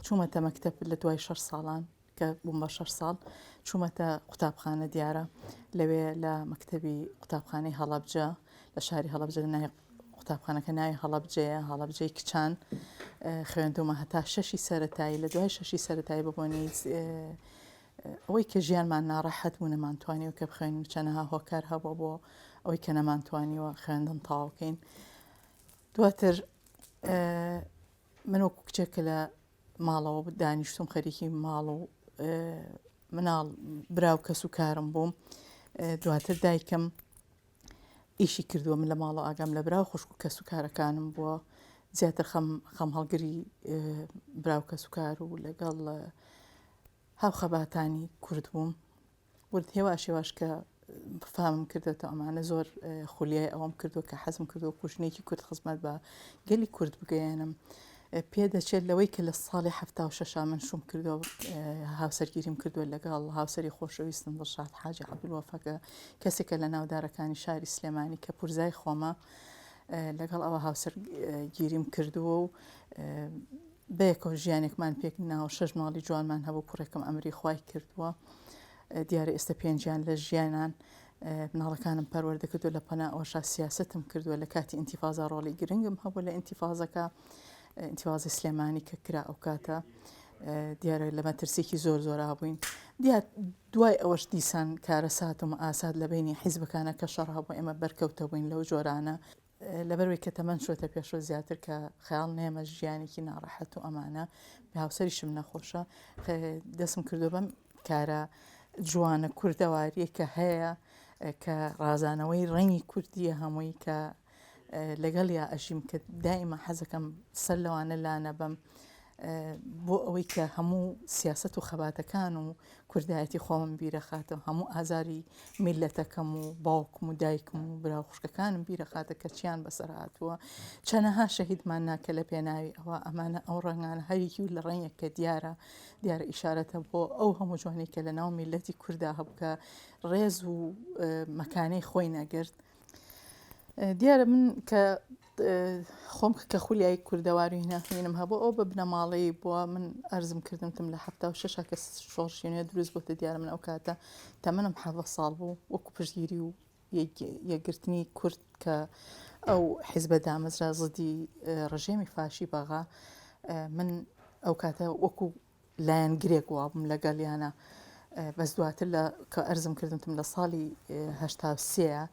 چوومەتە مەکتەب لە دوای شەش ساڵان کە بووم بە شەش ساڵ چوومەتە قوتابخانە دیارە لەوێ لە مەکتەبی قوتابخانەی هەڵەبجە لە شاری هەڵەبجە لە ناوی قوتابخانەکە ناوی هەڵەبجەیە هەڵەبجەی کچان خوێندومە هەتا شەشی سەتایی لە دوای شەشی سەتایی بەبۆنی ئەوەی کە ژیانمان ناڕەحەت بوو نەمانتوانیوە کە بخوێنین چەنەها هۆکار هەبووە بۆ ئەوەی کە نەمانتوانیوە خوێندن تەواوکەین دواتر من وەکو کچێک کە لە ماڵەوە دانیشتم خەریکی ماڵ و مناڵ برا و کەس و کارم بووم دواتر دایکم ئیشی کردووە من لە ماڵەوە ئاگام لە برا و خوشک و کەس و کارەکانم بووە زیاتر خەم خەم هەڵگری برا و کەس و کار و لەگەڵ هاوخەباتانی کورد بووم ورد هێواش هێواش کە فامم کردێتەوە ئەمانە زۆر خولیای ئەوەم کردووە کە حەزم کردووە کوژنێکی کورد خزمەت بە گەلی کورد بگەیەنم پێدەچێت لەوەی کە لە ساڵی 76 من شوم کردووە هاوسەرگیریم کردووە لەگەڵ هاوسەری خۆشەویستم دڵشاد حاجی عەبدولوەفا کە کەسێکە لە ناودارەکانی شاری سلێمانی کە پورزای خۆمە لەگەڵ ئەوە هاوسەرگیریم کردووە و بەیەکەوە ژیانێکمان پێک ناوە شەش ماڵی جوانمان هەبوو کوڕێکم ئەمری خوای کردووە دیارە ئێستا پێنجیان لە ژیانان مناڵەکانم پەروەردە کردو لە پەنا ئەوەشا سیاسەتم کردووە لە کاتی ئینتیفازا ڕۆڵی گرنگم هەبوو لە ئینتیفازەکە ئینتیفازی سلێمانی کە کرا ئەو کاتە دیارە لە مەترسیکی زۆر زۆرا بووین دیار دوای ئەوەش دیسان کارەسات و ئاسات لە بینی حیزبەکانە کە شەڕ هەبوو ئێمە بەرکەوتە بووین لەو جۆرانە لەبەروەی کە تەمەن چۆتە پێشەوە زیاتر کە خەیاڵ نێمە ژیانێکی ناڕەحەت و ئەمانە هاوسەریشم نەخۆشە دەسم کردو بەم کارە جوانە کوردەواریە کە هەیە کە ڕازانەوەی ڕەنگی کوردیە هەمووی کە لەگەڵ یا ئەژیم کە دائیمە حەزەکەم سەر لەوانە لانە بەم بۆ ئەوەی کە هەموو سیاسەت و خەباتەکان و کوردایەتی خۆمم بیرەخاتەوە هەموو ئازاری میللەتەکەم و باوکم و دایکم و برا و خوشکەکانم بیرەخاتە کە چیان بەسەر هاتووە چەنەها شەهیدمان نا کە لە پێناوی ئەوە ئەمانە ئەو ڕەنگانە هەریکی و لە ڕەنگێک کە دیارە دیارە ئیشارەتە بۆ ئەو هەموو جوانی کە لە ناو میللەتی کوردا هەبوو کە ڕێز و مەکانەی خۆی نەگرت دیارە من کە خۆم کە خولیای کوردەواری هیناخینم هەبوو ئەو بە بنەماڵەی بووە من ئەرزم کردم تم لە 76 کە شۆڕشی نوێ دروست بۆتە دیارە من ئەو کاتە تەمەنم حەڤە ساڵ بوو وەکو پشتگیری و یەکگرتنی کورد کە ئەو حیزبە دامەزرا زدی ڕژێمی فاشی بەغا من ئەو کاتە وەکو لایەنگرێک وابووم لەگەڵیانە بەس دواتر لە کە ئەرزم کردمتم لە ساڵی 83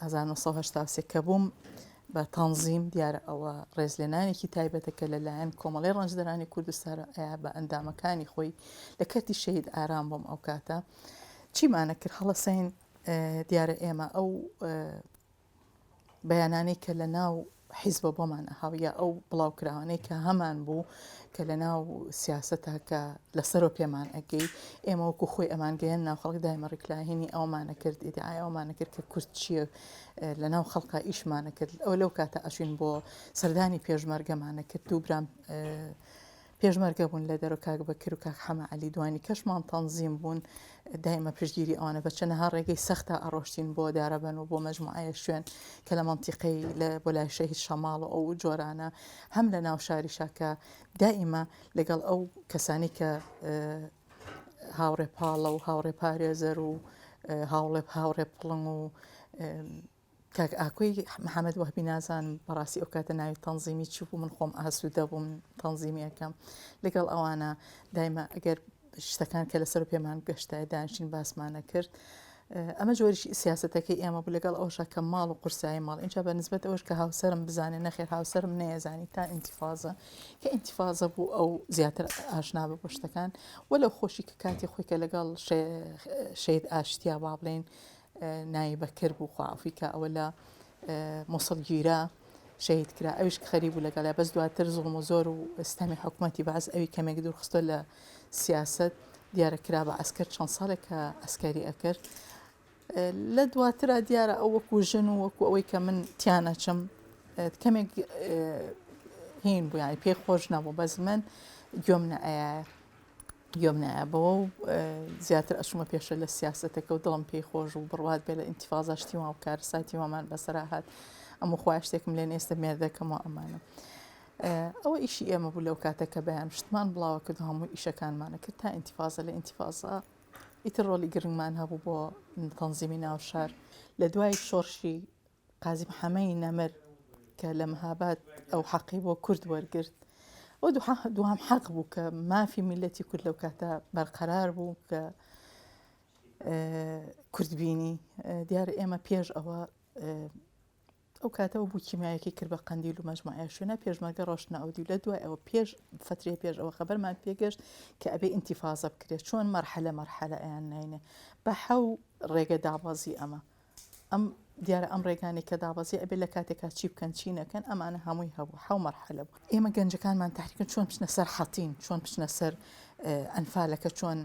1983 کە بووم بە تەنزیم دیارە ئەوە ڕێزلێنانێکی تایبەتە کە لەلایەن کۆمەڵی ڕەنجدەرانی کوردستان ئەیا بە ئەندامەکانی خۆی لە کەرتی شەهید ئارام بووم ئەو کاتە چیمانە کرد هەڵەسەین دیارە ئێمە ئەو بەیانانەی کە لە ناو حیزبە بۆمان ئەهاو یا ئەو بڵاوکراوانەی کە هەمان بوو کە لە ناو سیاسەتا کە لەسەرەوە پێمان ئەگەی ئێمە وەکو خۆی ئەمانگەیەن ناو خەڵک دایمە ڕیکلاهینی ئەومانە کرد ئیدعای ئەومانە کرد کە کورد چییە لە ناو خەڵکا ئیشمانە کرد ئەو لەو کاتە ئەچوین بۆ سەردانی پێشمەرگەمانە کرد دوو برام پێشمەرگە بوون لە دەرو کاک بەکر و کاک حەمە عەلی دوانی کەشمان تەنزیم بوون دایمە پشتگیری ئەوانە بە چەنەها ڕێگەی سەختا ئەڕۆشتین بۆ دارەبەن و بۆ مەجموعەیە شوێن کە لە مەنتیقەی لە بۆ لای شەهید شەماڵ و ئەو جۆرانە هەم لە ناو شاریشا کە دائیمە لەگەڵ ئەو کەسانی کە هاوڕێ پاڵە و هاوڕێ پارێزەر و هاوڵێ هاوڕێ پڵنگ و کاک ئاکۆی محەمەد وەهبی نازانم بەڕاستی ئەو کاتە ناوی تەنزیمی چی بوو من خۆم ئاسوودە بووم تەنزیمی ئەەکەم لەگەڵ ئەوانە دایمە ئەگەر شتەکان کە لەسەر پێمان گەشتای دانیشتین باسمانە کرد ئەمە جۆریش سیاستەکەی ئێمە بوو لەگەڵ ئەوشا کە ماڵ و قورسایی ماڵ اینجا بە نسبەت ئەوش کە هاوسەرم بزانێ نەخێر هاوسەرم نەیەزانی تا ئینتیفازە کە ئینتیفازە بوو ئەو زیاتر ئاشنا بە بۆ شتەکان وە لەو خۆشی کە کاتی خۆی کە لەگەڵ شەید ئاشتیا با بڵێین ناوی بەکر بوو خوا عەفوی کا ئەوە لە موسڵ گیرا شەهید کرا ئەویش خەریک بوو لەگەڵیا بەس دواتر زوڵم و زۆر و ستەمی حکومەتی بەعس ئەوی کەمێک دوور خستۆ لە سیاسەت دیارە کرا بە عەسکەر چەند ساڵێک کە عەسکەری ئەکرد لە دواترا دیارە ئەو وەکو ژن و وەکو ئەوەی کە من تیانەچم کەمێک هین بوو یانی پێی خۆش نەبوو بەس من گوێم نەئەیایە گوێم نایە بەوە و زیاتر ئەچوومە پێشە لە سیاسەتەکە و دڵم پێی خۆش و بڕوات بێ لە ئینتیفازا شتی وا و کارەساتی وامان بەسەرا هات ئەم و خوایە شتێکم لێ نێستە مێردەکەم و ئەمانە. ئەوە ئیشی ئێمە بوو لەو کاتە کە بەیان شتمان بڵاوە کرد و هەموو ئیشەکانمانە کرد تا ئینتیفازە لە ئینتیفازە ئیتر ڕۆڵی گرنگمان هەبوو بۆ تەنزیمی ناو شار لە دوای شۆڕشی قازی محەمەی نەمر کە لە مەهاباد ئەو حەقی بۆ کورد وەرگرت ئەو دووهەم حەق بوو کە مافی میلەتی کورد لەو کاتە بەرقەرار بوو کە کورد بینی دیارە ئێمە پێش ئەوە ئەو کاتەوە بوو کیمیایەکی کرد بە قەندیل و مەجموعەیە شوێنە پێشمەرگە ڕۆشتنە ئەو دیو لە دوای ئەوە پێش فترەی پێش ئەوە خەبەرمان پێگەشت کە ئەبێ ئینتیفازە بکرێت چۆن مەرحەلە مەرحەلە ئەیان ناینێ بە حەو ڕێگە دابەزی ئەمە ئەم دیارە ئەم ڕێگانەی کە دابەزی ئەبێ لە کاتێکا چی بکەن چی نەکەن ئەمانە هەمووی هەبوو حەو مەرحەلە بوو ئێمە گەنجەکانمان تحریکن چۆن بچنە سەر حەتین چۆن بچنە سەر ئەنفالەکە چۆن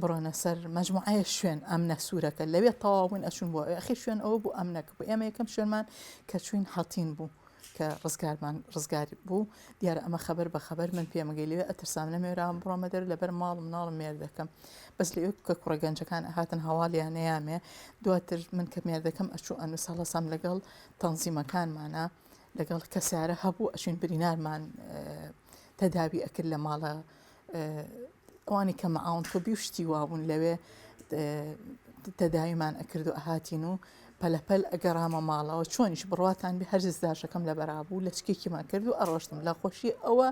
بڕۆنە سەر مەجموعەیە شوێن ئەمنە سوورەکە لەوێ تەواو بووین ئەچوون بۆ ئەوێ ئەخیر شوێن ئەوە بوو ئەمنەکە بوو ئێمە یەکەم شوێنمان کە چوین حەتین بوو کە ڕزگارمان ڕزگار بوو دیارە ئەمە خەبەر بە خەبەر من پێمەگەی لەوێ ئەترسام نەمێرام بڕۆمە دەر لەبەر ماڵ مناڵم مێردەکەم بەس لەوێ کە کوڕە گەنجەکان ئەهاتن هەواڵیان نەیامێ دواتر من کە مێردەکەم ئەچوو ئەنووس هەڵەسام لەگەڵ تەنزیمەکانمانە لەگەڵ کەسارە هەبوو ئەچوین برینارمان تەداوی ئەکرد لە ماڵە ئەوانی کە معاون طبی و شتی وابوون لەوێ تەداویمان ئەکرد و ئەهاتین و پەلەپەل ئەگەڕامە ماڵەوە چۆنیش بڕواتان بێ هەر داشەکەم لە بەرابوو لە چکێکیمان کرد و ئەڕۆشتم لە خۆشی ئەوە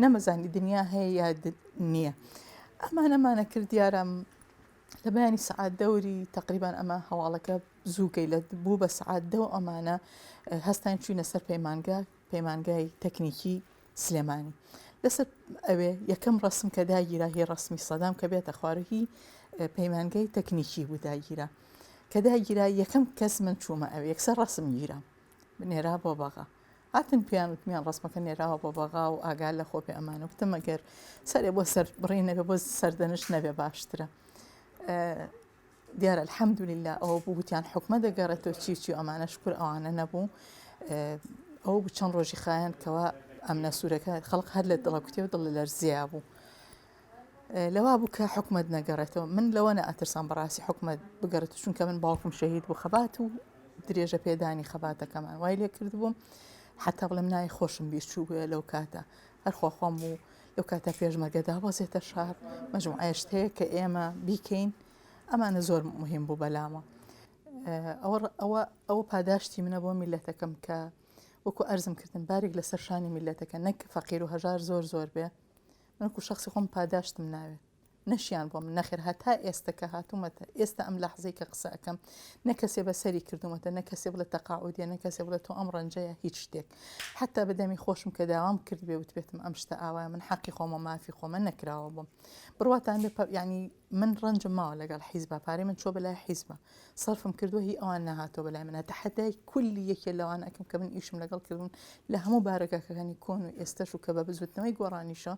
نەمەزانی دنیا هەیە یا نییە ئەمانەمانە کرد دیارم لە بەیانی سەعات دەوری تقریبان ئەمە هەواڵەکە زووگەی لە بوو بە سەعات دە و ئەمانە هەستان چوینە سەر پەیمانگا پەیمانگای تەکنیکی سلێمانی لەسەر ئەوێ یەکەم ڕسم کە داگیرا هی ڕسمی سەدام کە بێتە خوارو هی پەیمانگای تەکنیکی بوو داگیرا کە داگیرا یەکەم کەس من چوومە ئەوێ یەکسەر ڕسم گیرا نێرا بۆ بەغا هاتن پێیان وتمیان ڕسمەکە نێراوە بۆ بەغا و ئاگا لە خۆ پێ ئەمانە وتم ئەگەر سەرێ بۆ سەر بڕین نەبێ بۆ سەردەنش نەبێ باشترە دیارە الحمدللە ئەوە بوو وتیان حکومە دەگەڕێتەوە چی چی ئەمانە شکر ئەوانە نەبوو ئەوە بوو چەند ڕۆژی خایەن کەوا ئەمنە سوورەکە خەڵک هەر لە دڵە کوتێ و دڵ لە لەرزیا بوو لەوا بوو کە حکومت نەگەڕێتەوە من لەوە نەئەترسام بەڕاستی حکومت بگەڕێت چونکە من باوکم شەهید بوو خەبات و درێژە پێدانی خەباتەکەمان وای لێ کرد بووم حتا بڵێم ناوی خۆشم بیرچوو بووە لەو کاتە هەر خۆخۆم بوو لەو کاتە پێشمەرگە دابەزێتە شار مەجموعەیە شت هەیە کە ئێمە بیکەین ئەمانە زۆر مهم بوو بەلامە ئەوە ئەوە ئەوە پاداشتی منە بۆ میلەتەکەم کە وەکو ئەرزم کردن بارێک لەسەر شانی میلەتەکە نەک فەقیر و هەژار زۆر زۆر بێ منکو شخصی خۆم پاداشتم ناوێت نەشیان بۆ من نەخێر هەتا ئێستە کە هاتوومەتە ئێستا ئەم لەحزەی کە قسە ئەکەم نە کەسێ بەسەری کردوومەتە نە کەسێ بڵێ تەقاعودیە نە کەسێ بڵێ تۆ ئەم ڕەنجەیە هیچ شتێک حتا بە دەمی خۆشم کە داوام کرد بێ وتبێتم ئەم شتە ئاوایە من حەقی خۆمە مافی خۆمە نەکراوە بۆم بڕواتان بێ ینی من ڕەنجم ماوە لەگەڵ حیزبە پارەی من چۆ بەلای حیزبە سەرفم کردووە هی ئەوان نەهاتەوە بەلای منە تەحەدای کولی یەکێ لەوان ئەکەم کە من ئیشم لەگەڵ کردون لە هەموو بارەگاکەکانی کۆن و ئێستەش و کە بە بزوتنەوەی گۆڕانیشە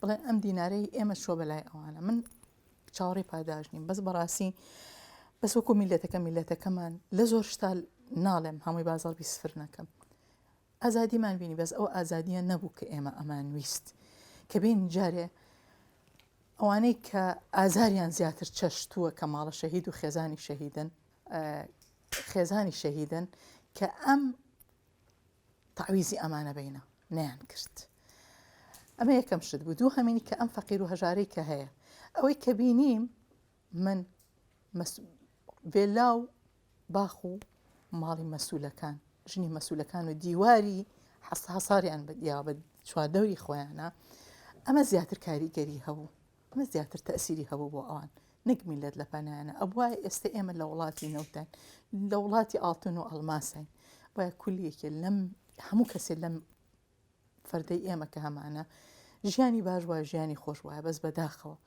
بڵێن ئەم دینارەی ئێمە چووە بەلای ئەوانە من چاوەڕێی پاداش نیم بەس بەڕاستی بەس وەکو میلەتەکە میلەتەکەمان لە زۆر شتا ناڵێم هەمووی بازاڕ سفر نەکەم ئازادیمان بینی بەس ئەو ئازادیە نەبوو کە ئێمە ئەمان ویست کە بین جارێ ئەوانەی کە ئازاریان زیاتر چەشتووە کە ماڵە شەهید و خێزانی شەهیدن خێزانی شەهیدن کە ئەم تەعویزی ئەمانە بینە نەیان کرد ئەمە یەکەم شت بوو دوو هەمینی کە ئەم فەقیر و هەژارەی کە هەیە ئەوەی کە بینیم من ڤێلا و باخ و ماڵی مەسولەکان ژنی مەسولەکان و دیواری حەساریان بەدیاوە بە چواردەوری خۆیانە ئەمە زیاتر کاریگەری هەبوو ئەمە زیاتر تەئسیری هەبوو بۆ ئەوان نەک میللەت لە پەنایانە ئەبوایە ئێستە ئێمە لە وڵاتی نەوتاین لە وڵاتی ئاڵتون و ئەڵماسین وایە کولیەکێ لەم هەموو کەسێ لەم فەردەی ئێمە کە هەمانە ژیانی باش وایە ژیانی خۆش وایە بەس بەداخەوە.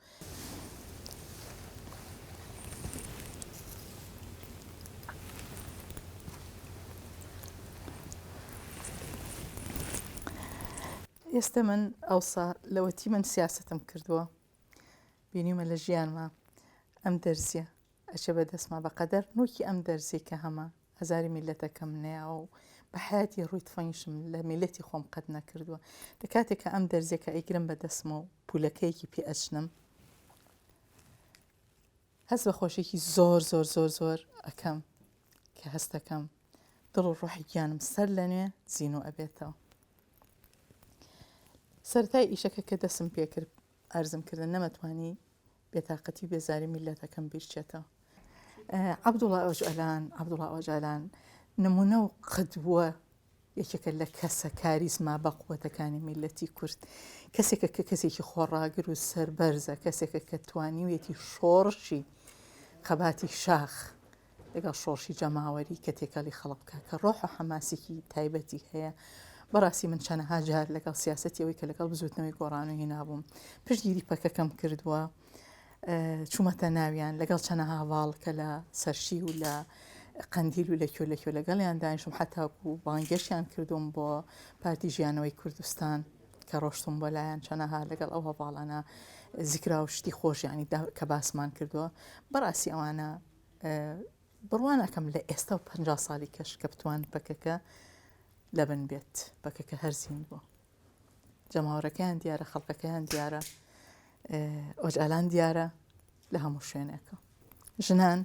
ئێستە من ئەوسا لەوەتی من سیاسەتم کردووە بینیومە لە ژیانما ئەم دەرزیە ئەچێ بە دەستما بە قەدەر نوکی ئەم دەرزی کە هەمە ئازاری میلەتەکەم نەیاوە و بە حیاتی ڕووی تفەنگیشم لە میلەتی خۆم قەت نەکردووە لە کاتێک کە ئەم دەرزیە کە ئەیگرم بە دەستمە و پولەکەیەکی پێ ئەچنم هەست بە خۆشیکی زۆر زۆر زۆر زۆر ئەکەم کە هەستەکەم دڵ و ڕۆحی گیانم سەر لە نوێ زینوو ئەبێتەوە. سەرەتای ئیشەکە کە دەسم پێکرد ئەرزم کردن نەمەتوانی بێتاقەتی و بێزاری میللەتەکەم بیرچێتەوە. عەبدوڵا ئۆجالان عەبدوڵا ئۆجالان نمونە و قدوە یەکێکە لە کەسە کاریزما بەقوەتەکانی میللەتی کورد کەسێکە کە کەسێکی خۆڕاگر و سەربەرزە کەسێکە کە توانیویەتی شۆڕشی خەباتی شاخ لەگەڵ شۆڕشی جەماوەری کە تێکەڵی خەڵک بکات کە ڕۆح و حەماسێکی تایبەتی هەیە بەڕاستی من چەنەها جار لەگەڵ سیاسەتی ئەوەی کە لەگەڵ بزوتنەوەی گۆڕان و هینا بووم پشتگیری پەکەکەم کردووە چوومەتە ناویان لەگەڵ چەنەها هەڤاڵ کە لە سەرشی و لە قەندیل و لە کوێ لە کوێ لەگەڵیان دانیشتم حتاکو بانگێشیان کردوم بۆ پارتی ژیانەوەی کوردستان کە ڕۆشتم بۆ لایەن چەنەها لەگەڵ ئەو هەڤاڵانە زیکرا و شتی خۆشیانی کە باسمان کردووە بەڕاستی ئەوانە بڕوا ناکەم لە ئێستا و 50 ساڵی کەش کە بتوان پەکەکە لەبن بێت پەکەکە هەر زیندووە جەماوەرەکەیان دیارە خەڵکەکەیان دیارە ئۆجالان دیارە لە هەموو شوێنێکە ژنان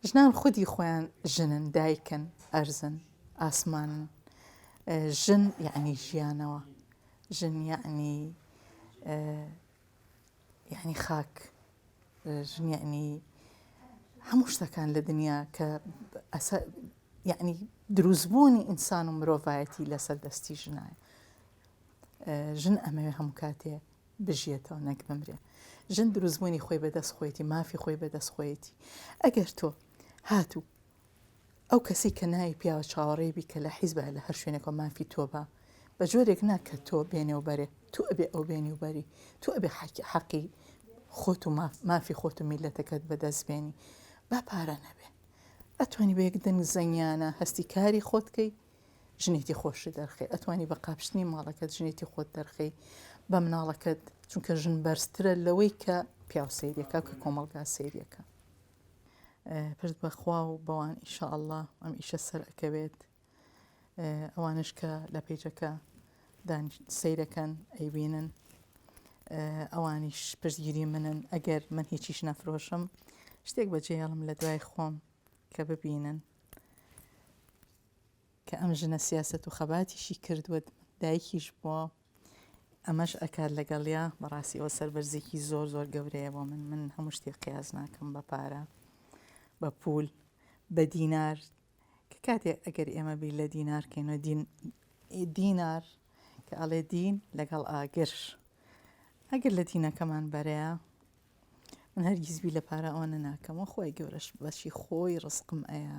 ژنان خودی خۆیان ژنن دایکن ئەرزن ئاسمانن ژن یعنی ژیانەوە ژن یعنی یعنی خاک ژن یعنی هەموو شتەکان لە دنیا کە یعنی دروستبوونی ئینسان و مرۆڤایەتی لەسەر دەستی ژنایە ژن ئەمەوێ هەموو کاتێ بژیێتەوە نەک بمرێ ژن دروستبوونی خۆی بەدەست خۆیەتی مافی خۆی بەدەست خۆیەتی ئەگەر تۆ هاتوو ئەو کەسەی کە ناوی پیاوە چاوەڕێی بی کە لە حیزبە لە هەر شوێنێکەوە مافی تۆ با بە جۆرێک نا کە تۆ بێنێ و بەرێ تۆ ئەبێ ئەو بێنی و بەری تۆ ئەبێ حەقی خۆت و مافی خۆت و میلەتەکەت بەدەست بێنی با پارە نەبێ ئەتوانی بە یەک دەنگ زەنگیانە هەستی کاری خۆت کەی ژنێتی خۆشت دەرخەی ئەتوانی بە قاپشتنی ماڵەکەت ژنێتی خۆت دەرخەی بە مناڵەکەت چونکە ژن بەرزترە لەوەی کە پیاو سەیرەکە کە کۆمەڵگا سەیرەکە پشت بەخوا و بەوان ئیشاءاللە ئەم ئیشە سەر ئەکەوێت ئەوانش کە لە پەیجەکە سەیرەکەن ئەیبینن ئەوانیش پشتگیری منن ئەگەر من هیچیش نەفرۆشم شتێک بەجێڵم لە دوای خۆم کە ببینن کە ئەم ژنە سیاسەت و خەباتیشی کردووە دایکیش بووە ئەمەش ئەکات لەگەڵیا بەڕاستی ئەوە سەربەرزێکی زۆر زۆر گەورەیە بۆ من من هەموو شتێک قیاس ناکەم بە پارە بە پول بە دینار کە کاتێ ئەگەر ئێمە بیر لە دینار کەینەوە دین دینار کە ئەڵێ دین لەگەڵ ئاگر ئەگەر لە دینەکەمان بەرەیە من هەرگیز بیر لە پارە ئەوە ناکەمەوە خۆی گەورەش بەشی خۆی ڕزقم ئەیە.